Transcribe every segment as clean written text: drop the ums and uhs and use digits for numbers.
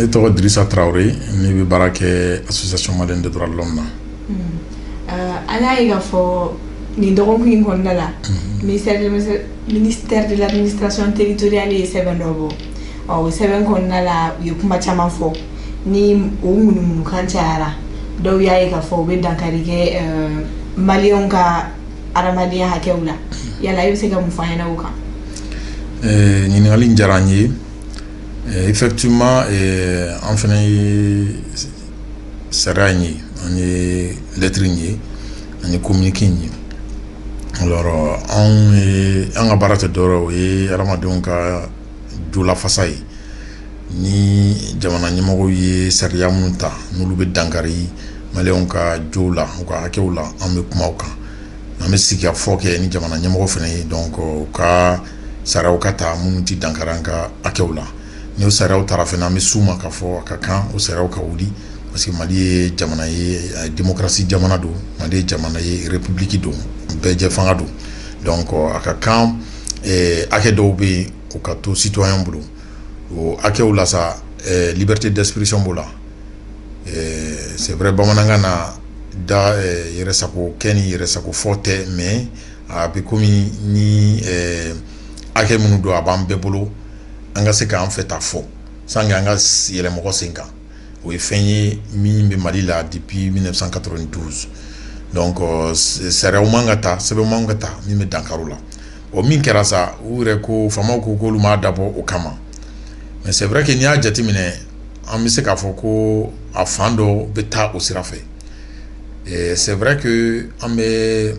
Ne tɔgɔ Dirisa Tarawele, ne bɛ baara kɛ Association malienne des droits de l'homme na. An y'a ye k'a fɔ nin dɔgɔkun in kɔnɔna la, ministère de l'Administration territoriale ye sɛbɛn dɔ bɔ. Ɔ, o sɛbɛn kɔnɔna la, u ye kuma caman fɔ. Ni o ŋunuŋunukan cayara, dɔw y'a ye k'a fɔ u bɛ dankari kɛ maliyɛnw ka adamadenya hakɛw la. Yala e bɛ se ka mun fɔ an ɲɛna o kan? Ɲininkali in diyara n ye. Effectivement, an fana ye sariya in ye, an ye lettre in ye, an ye communiqué in ye. Alors, anw ye, an ka baara tɛ dɔwɛrɛ, o ye hadamadenw ka jolafasa ye. Ni jamana ɲɛmɔgɔw ye sariya minnu ta, n'olu bɛ dankari maliyɛnw ka jow la, u ka hakɛw la, an bɛ kuma o kan. An bɛ sigikafɔ kɛ ni jamana ɲɛmɔgɔ fana ye. Donc u ka sariyaw ka ta minnu tɛ dankari an ka hakɛw la. Ni o sariyaw taara fana, an bɛ s'u ma k'a fɔ a ka kan o sariyaw ka wuli, parce que Mali ye jamana ye, démocratie jamana don. Mali ye jamana ye, république don, bɛɛ jɛ fanga don. Donc a ka kan hakɛ dɔw bɛ yen, o ka to citoyen bolo. O hakɛw la sa, liberté d'expression b'o la. C'est vrai, bamanankan na da, yɛrɛsago kɛ ni yɛrɛsago fɔ tɛ, mais a bɛ komi ni hakɛ minnu don, a b'an bɛɛ bolo, an ka se k'an fɛ ta fɔ sans que an ka yɛlɛ mɔgɔ sen kan. O ye fɛn ye min bɛ Mali la depuis 1992. Donc sariyaw man ka ta, sɛbɛn man ka ta min bɛ dankari o la. O min kɛra sa, u yɛrɛ ko, faamaw ko k'olu m'a dabɔ o kama. Mais c'est vrai que n'i y'a jateminɛ, an bɛ se k'a fɔ ko a fan dɔ bɛ taa o sira fɛ. C'est vrai que an bɛ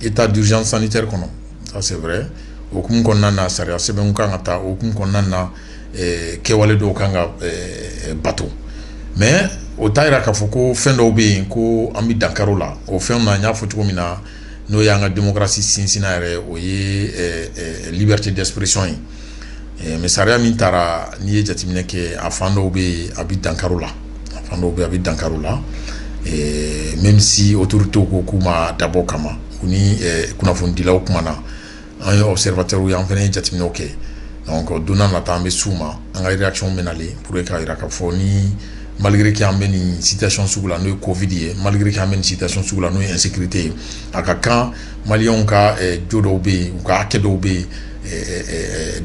état d'urgence sanitaire kɔnɔ, ça c'est vrai. O hukumu kɔnɔna na, sariya sɛbɛnw kan ka ta. O hukumu kɔnɔna na, kɛwale dɔw kan ka bato. Mais o t'a yira k'a fɔ ko fɛn dɔw bɛ yen ko an bɛ dankari o la. O fɛnw na, n y'a fɔ cogo min na, n'o y'an ka démocratie sinsinna yɛrɛ, o ye liberté d'expression ye. Mais sariya min taara, n'i ye jateminɛ kɛ, a fan dɔw bɛ yen, a bɛ dankari o la. A fan dɔw bɛ yen, a bɛ dankari o la, même si autorités ko k'u ma dabɔ kama. U ni kunnafonidilaw kumana, an ye observateurs ye, an fana ye jateminɛw kɛ. Donc don n'a nata, an bɛ s'u ma, an ka réaction bɛ nalen pour que k'a jira k'a fɔ ni malgré que an bɛ nin situation sugu la, n'o ye Covid ye, malgré que an bɛ nin situation sugu la, n'o ye insécurité ye, a ka kan maliyɛnw ka jo dɔw bɛ yen, u ka hakɛ dɔw bɛ yen,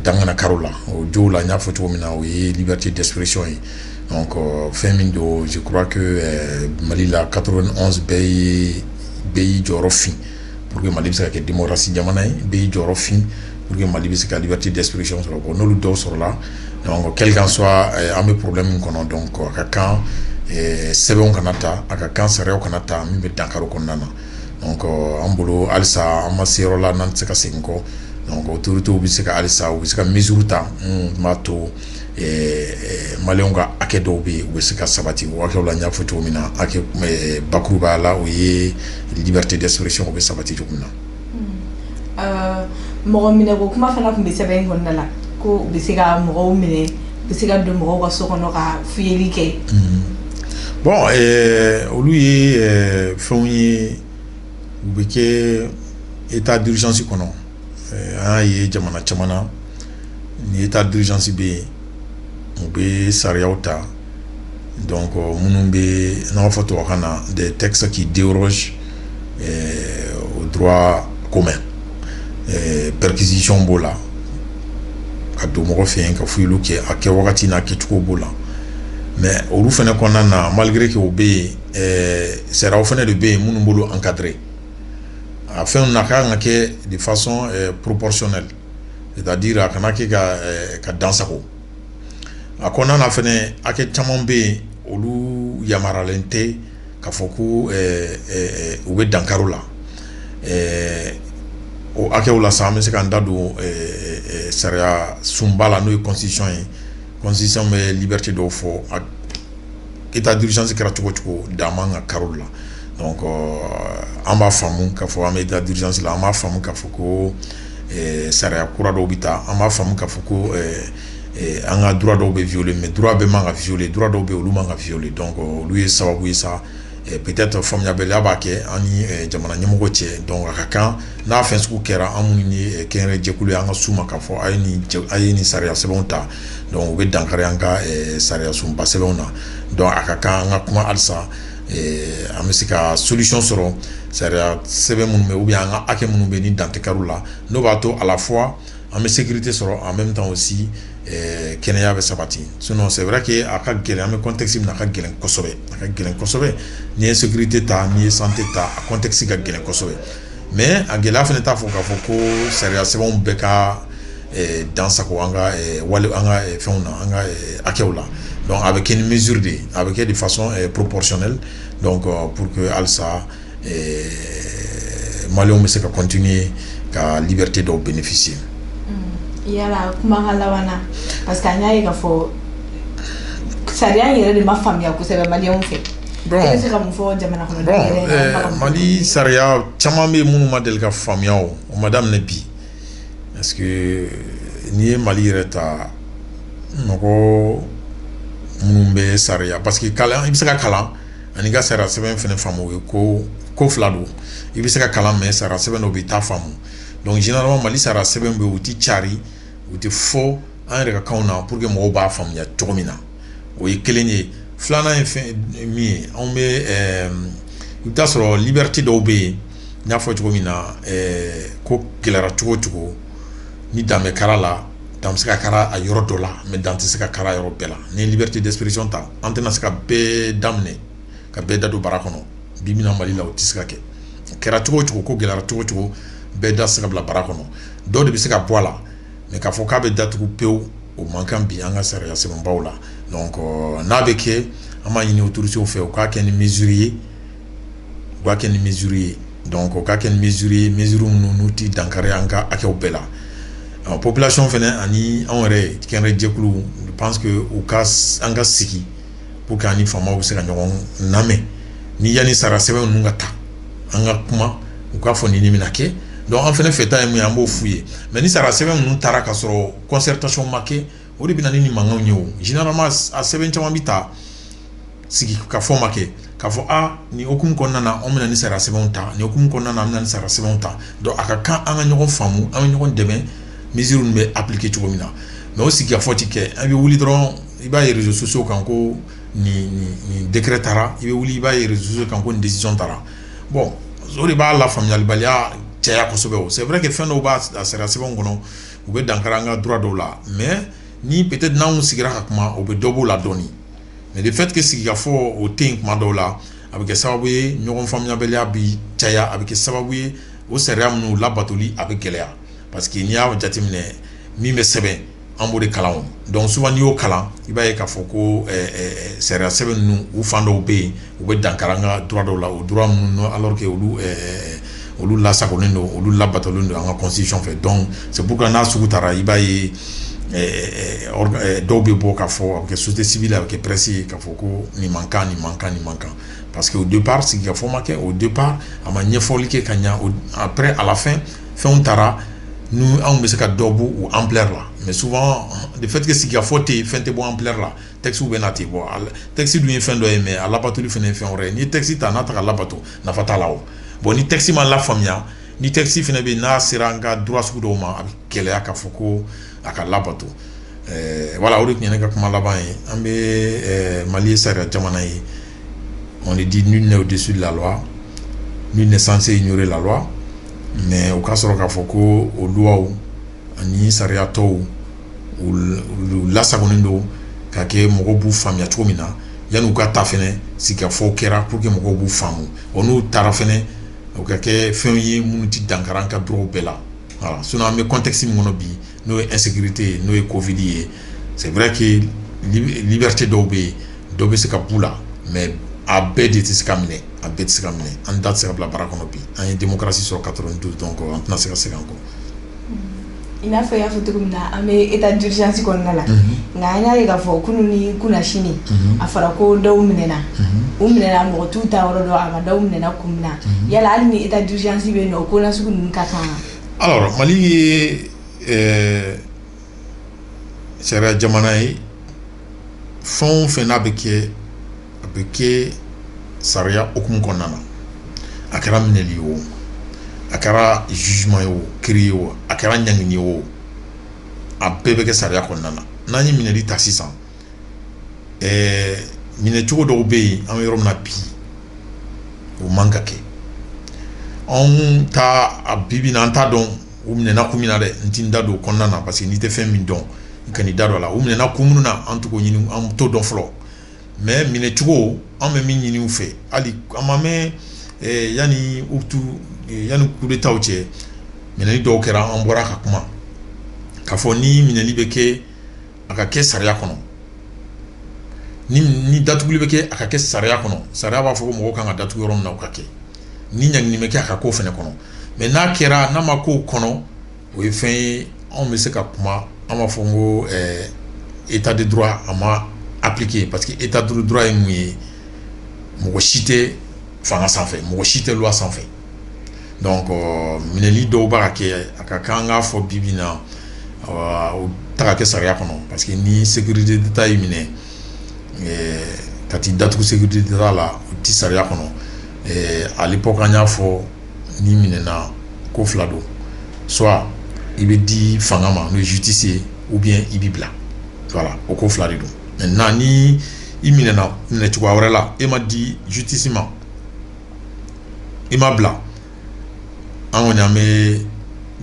dan kana kari o la. O jow la, n y'a fɔ cogo min na, o ye liberté d'expression ye. Donc fɛn min don, je crois que Mali la 91, bɛɛ ye, bɛɛ y'i jɔyɔrɔ fin pour que Mali bɛ se ka kɛ démocratie jamana ye, bɛɛ y'i jɔyɔrɔ fin pour que Mali bɛ se ka liberté d'expression sɔrɔ. Bon, n'olu dɔw sɔrɔla, donc quel qu'en soit an bɛ problème min kɔnɔ, donc a ka kan sɛbɛnw kana ta, a ka kan sariyaw kana ta min bɛ dankari o kɔnɔna na. Donc an bolo, halisa an ma se yɔrɔ la n'an tɛ se ka segin kɔ. Donc autorités bɛ se ka, halisa u bɛ se ka mesure ta minnu b'a to maliyɛnw ka hakɛ dɔw bɛ yen, u bɛ se ka sabati. O hakɛw la, n y'a fɔ cogo min na, hakɛ bakurubaya la, o ye liberté d'expression, o bɛ sabati cogo min na. Mɔgɔ minɛ ko kuma fana tun bɛ sɛbɛn in kɔnɔna la, ko u bɛ se ka mɔgɔw minɛ, u bɛ se ka don mɔgɔw ka so kɔnɔ ka fuyeli kɛ. Bon, olu ye fɛnw ye, u bɛ kɛ état d'urgence kɔnɔ. An y'a ye jamana caman na, ni état d'urgence bɛ yen, u bɛ sariyaw ta, donc minnu bɛ, n'an b'a fɔ tubabukan na, des textes qui dérogent au droit commun. Perquisition b'o la, ka don mɔgɔ fɛ yen ka fuyeliw kɛ, a kɛ wagati n'a kɛcogo b'o la. Mais olu fana kɔnɔna na, malgré que o bɛ yen, sariyaw fana de bɛ yen minnu b'olu encadrer. A fɛnw na ka kan ka kɛ de façon proportionnelle, c'est-à-dire a kana kɛ ka dan sago. A kɔnɔna na fɛnɛ, hakɛ caman bɛ yen, olu yamaruyalen tɛ k'a fɔ ko u bɛ dankari o la. O hakɛw la sa, an bɛ se k'an da don sariya sunba la, n'o ye constitution ye. Constitution bɛ liberté dɔw fɔ. État d'urgence kɛra cogo o cogo, dan man ka kari olu la. Donc an b'a faamu k'a fɔ an bɛ état d'urgence la, an b'a faamu k'a fɔ ko sariya kura dɔw bɛ ta, an b'a faamu k'a fɔ ko an ka droit dɔw bɛ violer, mais droit bɛɛ man ka violer, droit dɔw bɛ yen, olu man ka violer. Donc olu ye sababu ye sa. Peut-être faamuyabaliya b'a kɛ an ni jamana ɲɛmɔgɔ cɛ. Donc a ka kan n'a fɛn sugu kɛra, an minnu ye kɛnyɛrɛ jɛkulu ye, an ka s'u ma k'a fɔ a ye nin sariya sɛbɛnw ta. Donc u bɛ dankari an ka sariya sunba sɛbɛnw na. Donc a ka kan an ka kuma halisa, an bɛ se ka solution sɔrɔ sariya sɛbɛn minnu bɛ ou bien an ka hakɛ minnu bɛ ni dan tɛ kari la, n'o b'a to à la fois an bɛ sécurité sɔrɔ, en même temps aussi kɛnɛya bɛ sabati. Sinon, c'est vrai que a ka gɛlɛn, an bɛ contexte min na, a ka gɛlɛn kosɛbɛ, a ka gɛlɛn kosɛbɛ. N'i ye sécurité ta, n'i ye santé ta, a contexte ka gɛlɛn kosɛbɛ. Mais a gɛlɛya fana t'a fɔ k'a fɔ ko sariya sɛbɛnw bɛɛ ka dan sago an ka wale, an ka fɛnw na, an ka hakɛw la. Donc a bɛ kɛ ni mesure de ye, a bɛ kɛ de façon proportionnelle, donc pour que halisa Maliyɛnw bɛ se ka continuer ka liberté dɔw bénéficier. Yala kumakan laban na, parce que an y'a ye k'a fɔ sariya in yɛrɛ de ma faamuya kosɛbɛ Maliyɛnw fɛ. Bon, e bɛ se ka mun fɔ jamana kɔnɔdenw yɛrɛ? Bon, Mali sariya caman bɛ yen minnu ma deli ka faamuya, o ma daminɛ bi, parce que n'i ye Mali yɛrɛ ta, mɔgɔ minnu bɛ sariya, parce que kalan, i bɛ se ka kalan ani ka sariya sɛbɛn fana faamu, o ye ko fila don. I bɛ se ka kalan, mais sariya sɛbɛn dɔw bɛ yen, i t'a faamu. Donc généralement, Mali sariya sɛbɛn bɛ yen, u ti cari, u tɛ fɔ an yɛrɛ ka kanw na pour que mɔgɔw b'a faamuya cogo min na. O ye kelen ye. Filanan ye fɛn min ye, anw bɛ i bɛ taa sɔrɔ liberté dɔw bɛ yen, n y'a fɔ cogo min na, ko gɛlɛyara cogo o cogo, ni dan bɛ kara la, dan bɛ se ka kara a yɔrɔ dɔ la, mais dan tɛ se ka kara yɔrɔ bɛɛ la. Ni ye liberté d'expression ta, an tɛna se ka bɛɛ daminɛ ka bɛɛ da don bara kɔnɔ. Bi bi in na, Mali la, o tɛ se ka kɛ. O kɛra cogo o cogo, ko gɛlɛyara cogo o cogo, bɛɛ da se ka bila bara kɔnɔ, dɔw de bɛ se ka bɔ a la, mais k'a fɔ k'a bɛ datugu pewu, o man kan bi an ka sariya sɛbɛnbaw la. Donc n'a bɛ kɛ, an b'a ɲini autorités fɛ, u k'a kɛ ni mesure ye, u k'a kɛ ni mesure ye. Donc u k'a kɛ ni mesure ye, mesure minnu n'u ti dankari an ka hakɛw bɛɛ la. Population fɛnɛ ani anw yɛrɛ kɛnɛrɛ jɛkulu, je pense que u ka an ka sigi pour que an ni faamaw bɛ se ka ɲɔgɔn lamɛn ni yanni sariya sɛbɛn ninnu ka ta, an ka kuma, u k'a fɔ nin bɛna kɛ. Donc an fɛnɛ fɛta ye mun ye, an b'o f'u ye. Mais ni sariya sɛbɛn ninnu taara ka sɔrɔ concertation ma kɛ, o de bɛ na ni nin mankanw ye. O généralement, a sɛbɛn caman bɛ ta, sigi ka fɔ ma kɛ k'a fɔ a nin hokumu kɔnɔna na, anw bɛna ni sariya sɛbɛnw ta, nin hokumu kɔnɔna na, an bɛna ni sariya sɛbɛnw ta. Donc a ka kan an ka ɲɔgɔn faamu, an bɛ ɲɔgɔn dɛmɛ mesure ninnu bɛ appliquer cogo min na. Mais o sigikafɔ ti kɛ. An bɛ wuli dɔrɔn, i b'a ye réseaux sociaux kan ko nin décret taara, i bɛ wuli, i b'a ye réseaux sociaux kan ko nin décision taara. Bon, o de b'a la faamuyalibaliya caya kosɛbɛ. O c'est vrai que fɛn dɔw b'a sariya sɛbɛnw kɔnɔ, u bɛ dankari an ka droit dɔw la, mais ni peut-être n'anw sigira ka kuma, o bɛ dɔ b'o la dɔɔni. Mais le fait que sigikafɔ o tɛ yen kuma dɔw la, a bɛ kɛ sababu ye ɲɔgɔn faamuyabaliya bi caya, a bɛ kɛ sababu ye o sariya minnu labatoli a bɛ gɛlɛya, parce que n'i y'a jateminɛ, min bɛ sɛbɛn, an b'o de kalan o. Donc souvent, n'i y'o kalan, i b'a ye k'a fɔ ko sariya sɛbɛn ninnu, u fan dɔw bɛ yen, u bɛ dankari an ka droit dɔw la, o droit minnu, alors que olu lasagolen don, olu labatolen don an ka constitution fɛ. Donc c'est pourquoi n'a sugu taara, i b'a ye dɔw bɛ bɔ k'a fɔ, a bɛ kɛ société civile, a bɛ kɛ presse ye, k'a fɔ ko nin man kan, nin man kan, nin man kan, parce que au départ, sigikafɔ ma kɛ, au départ, a ma ɲɛfɔli kɛ ka ɲa. Après, à la fin, fɛnw taara, nous, anw bɛ se ka dɔ bɔ o ampleur la. Mais souvent, de fait que sigikafɔ tɛ yen, fɛn tɛ bɔ ampleur la, texte bɛ na ten. Bɔ texte dun ye fɛn dɔ ye, mais a labatoli fana ye fɛn wɛrɛ ye. Ni texte ta n'a ta ka labato, nafa t'a la. O bon, ni texte ma lafaamuya, ni texte fana bɛ yen, n'a sera an ka droit sugu dɔw ma, a bɛ gɛlɛya k'a fɔ ko a ka labato. Voilà, o de tun ye ne ka kuma laban ye. An bɛ Mali ye sariya jamana ye. On dit nul n'est au-dessus de la loi, nul n'est censé ignorer la loi, mais o ka sɔrɔ k'a fɔ ko o loi ani sariya tɔw, olu lasagolen don ka kɛ mɔgɔw b'u faamuya cogo min na. Yanni u ka ta fɛnɛ, sigikafɔ kɛra pour que mɔgɔw b'u faamu. O n'u taara fɛnɛ, o ka kɛ fɛnw ye minnu ti dankari an ka droit bɛɛ la. Voilà. Sinon, an bɛ contexte min kɔnɔ bi, n'o ye insécurité ye, n'o ye Covid ye, c'est vrai que liberté dɔw bɛ yen, dɔ bɛ se ka b'u la, mais a bɛɛ de tɛ se ka minɛ, a bɛɛ tɛ se ka minɛ. An da tɛ se ka bila baara kɔnɔ bi. An ye démocratie sɔrɔ 92, donc an tɛna se ka segin an kɔ. I n'a fɔ i y'a fɔ cogo min na, an bɛ état d'urgence kɔnɔna la, nka an y'a ye k'a fɔ kunun ni kunnasini, a fɔra ko dɔw minɛna, u minɛna, mɔgɔ t'u ta yɔrɔ dɔn, a ma dɔw minɛna kun min na. Yala hali ni état d'urgence bɛ yen nɔ, o ko nasugu ninnu ka kan? Alors, Mali ye sariya jamana ye. Fɛn o fɛn n'a bɛ kɛ, a bɛ kɛ sariya hukumu kɔnɔna na. A kɛra minɛli ye o, a kɛra jugement ye o, kiiri ye o, a kɛra ɲangini ye o, a bɛɛ bɛ kɛ sariya kɔnɔna na. N'an ye minɛli ta sisan, minɛcogo dɔw bɛ yen, an bɛ yɔrɔ min na bi, o man ka kɛ. Anw ta a bi bi na, an t'a dɔn u minɛna kun min na dɛ. N ti n da don o kɔnɔna na, parce que n'i tɛ fɛn min dɔn, i kan'i da don a la. U minɛna kun minnu na, an t'o ɲini, an t'o dɔn fɔlɔ. Mais minɛcogo, an bɛ min ɲini u fɛ, hali an ma mɛn yanni utu yanni coup d'état cɛ, minɛli dɔw kɛra, an bɔra ka kuma k'a fɔ ni minɛli bɛ kɛ, a ka kɛ sariya kɔnɔ, ni datuguli bɛ kɛ, a ka kɛ sariya kɔnɔ. Sariya b'a fɔ ko mɔgɔw kan ka datugu yɔrɔ min na, o ka kɛ. Ni ɲangini bɛ kɛ, a ka k'o fɛnɛ kɔnɔ. Mais n'a kɛra, n'a ma k'o kɔnɔ, o ye fɛn ye anw bɛ se ka kuma, an b'a fɔ n ko état de droit a ma appliqué, parce que état de droit ye mun ye? Mɔgɔ si tɛ fanga sanfɛ, mɔgɔ si tɛ loi sanfɛ. Donc minɛli dɔw b'a ka kɛ, a ka kan an k'a fɔ bi bi in na, o ta ka kɛ sariya kɔnɔ, parce que ni sécurité d'État y'i minɛ ka t'i datugu sécurité d'État la, o ti sariya kɔnɔ. À l'époque, an y'a fɔ n'i minɛna, ko fila don: soit i bɛ di fanga ma, n'o ye justice ye, ou bien i b'i bila. Voilà, o ko fila de don. Maintenant, ni i minɛna minɛ cogoya wɛrɛ la, e ma di justice ma, i ma bila, an kɔni an bɛ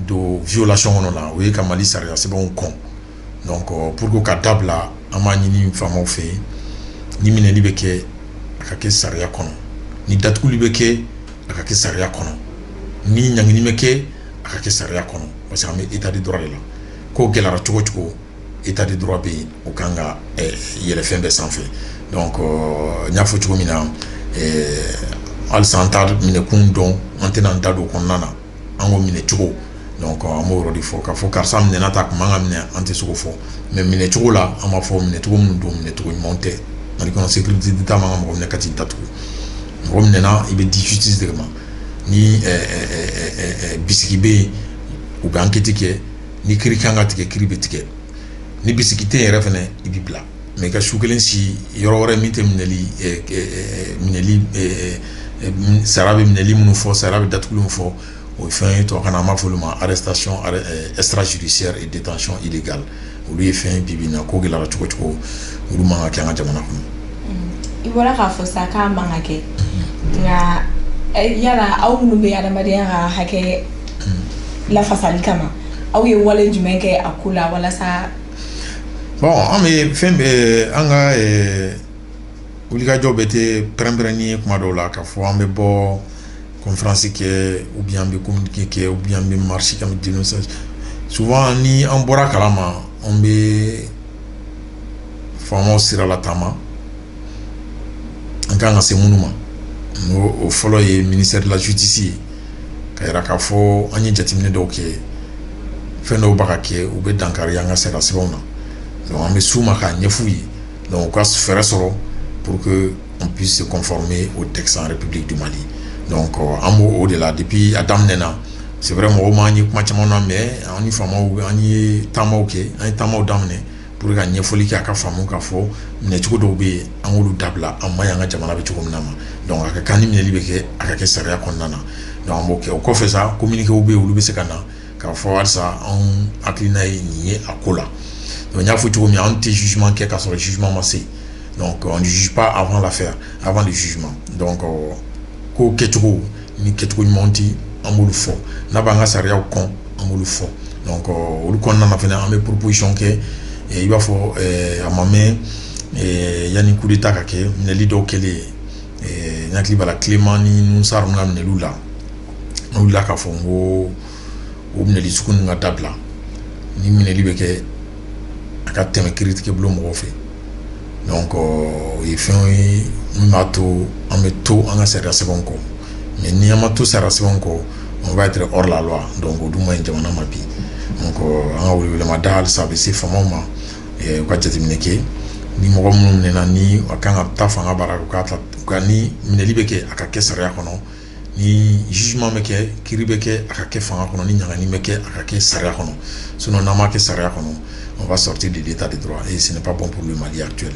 don violation kɔnɔ la, o ye ka Mali sariya sɛbɛnw kɔn. Donc pour que ka dabila, an b'a ɲini faamaw fɛ, ni minɛli bɛ kɛ, a ka kɛ sariya kɔnɔ, ni datuguli bɛ kɛ, a ka kɛ sariya kɔnɔ, ni ɲangini bɛ kɛ, a ka kɛ sariya kɔnɔ, parce que an bɛ état de droit de la. Ko gɛlɛyara cogo o cogo, état de droit bɛ yen, o kan ka yɛlɛ fɛn bɛɛ sanfɛ. Donc n y'a fɔ cogo min na, halisa an t'a minɛkun dɔn, an tɛna an da don o kɔnɔna na, an ko minɛ cogo. Donc an b'o yɔrɔ de fɔ, k'a fɔ karisa minɛna ta, kun man ka minɛ, an tɛ se k'o fɔ. Mais minɛ cogo la, an b'a fɔ minɛcogo minnu don, minɛcogo ɲumanw tɛ. Mali kɔnɔ, sécurité d'État man ka mɔgɔ minɛ ka t'i datugu. Mɔgɔ minɛna, i bɛ di justice de ma. Ni bisigi bɛ yen, u bɛ enquête kɛ. Ni kiiri kan ka tigɛ, kiiri bɛ tigɛ. Ni bisigi tɛ yen yɛrɛ fɛnɛ, i b'i bila. Mais i ka su kelen si yɔrɔ wɛrɛ min tɛ minɛli sara bɛ minɛli minnu fɔ, sara bɛ datuguli min fɔ, o ye fɛn ye tubabukan na an b'a fɔ olu ma arrestation extrajudiciaire et détention illégale. Olu ye fɛn ye, bi bi in na, ko gɛlɛyara cogo cogo, olu man ka kɛ an ka jamana kɔnɔ. I bɔra k'a fɔ sa k'a man ka kɛ, nka yala aw minnu bɛ adamadenya ka hakɛ lafasali kama, aw ye wale jumɛn kɛ a ko la walasa? Bon, an bɛ fɛn bɛɛ, an ka wulikajɔ bɛɛ tɛ pɛrɛn-pɛrɛnni ye. Kuma dɔw la, k'a fɔ an bɛ bɔ conférence kɛ, ou bien an bɛ communiqué kɛ, ou bien an bɛ marche kɛ, an bɛ dénonciation. Souvent, ni an bɔra kalama, an bɛ faamaw sira lataama an kan ka se minnu ma. N'o o fɔlɔ ye ministère de la Justice ye, ka yira k'a fɔ an ye jateminɛ dɔw kɛ, fɛn dɔw bɛ ka kɛ, u bɛ dankari an ka sariya sɛbɛnw na. Donc an bɛ s'u ma k'a ɲɛf'u ye, donc u ka fɛɛrɛ sɔrɔ pour que on puisse se conformer au texte en République du Mali. Donc an b'o o de la depuis a daminɛ na. C'est vrai, mɔgɔw m'an ye kuma caman na, mais an ni faamaw, an ye taamaw kɛ, an ye taamaw daminɛ pour que ka ɲɛfɔli kɛ, a ka faamu k'a fɔ minɛcogo dɔw bɛ yen, an k'olu dabila, an ma ɲi an ka jamana bɛ cogo min na ma. Donc a ka kan ni minɛli bɛ kɛ, a ka kɛ sariya kɔnɔna na. Donc an b'o kɛ. O kɔfɛ sa, communiqué bɛ yen, olu bɛ se ka na k'a fɔ halisa anw hakilina ye nin ye a ko la. Donc n y'a fɔ cogo min, an tɛ jugement kɛ k'a sɔrɔ jugement ma se. Donc on ne juge pas avant l'affaire, avant le jugement. Donc ko kɛcogo ni kɛcogo ɲumanw tɛ, an b'olu fɔ. N'a b'an ka sariyaw kɔn, an b'olu fɔ. Donc olu kɔnɔna na fɛnɛ, an bɛ proposition kɛ. I b'a fɔ a ma mɛn yanni coup d'état ka kɛ, minɛli dɔw kɛlen, n hakili b'a la, Clément ni Musa ninnu ka minɛliw la, an wulila k'a fɔ n ko o minɛli sugu ninnu ka dabila. Ni minɛli bɛ kɛ, a ka tɛmɛ kiiritigɛbulon mɔgɔw fɛ. Donc o ye fɛnw ye min b'a to an bɛ to an ka sariya sɛbɛnw kɔ. Mais ni an ma to sariya sɛbɛnw kɔ, on va être hors la loi. Donc o dun ma ɲi jamana ma bi. Donc an ka welewelemada halisa a bɛ se faamaw ma, u ka jateminɛ kɛ ni mɔgɔ minnu minɛna, ni a kan ka taa fanga baara, u ka ta, u ka ni minɛli bɛ kɛ, a ka kɛ sariya kɔnɔ, ni jugement bɛ kɛ, kiiri bɛ kɛ, a ka kɛ fanga kɔnɔ, ni ɲangani bɛ kɛ, a ka kɛ sariya kɔnɔ. Sinon, n'an m'a kɛ sariya kɔnɔ, on va sortir de l'état de droit et ce n'est pas bon pour le Mali actuel.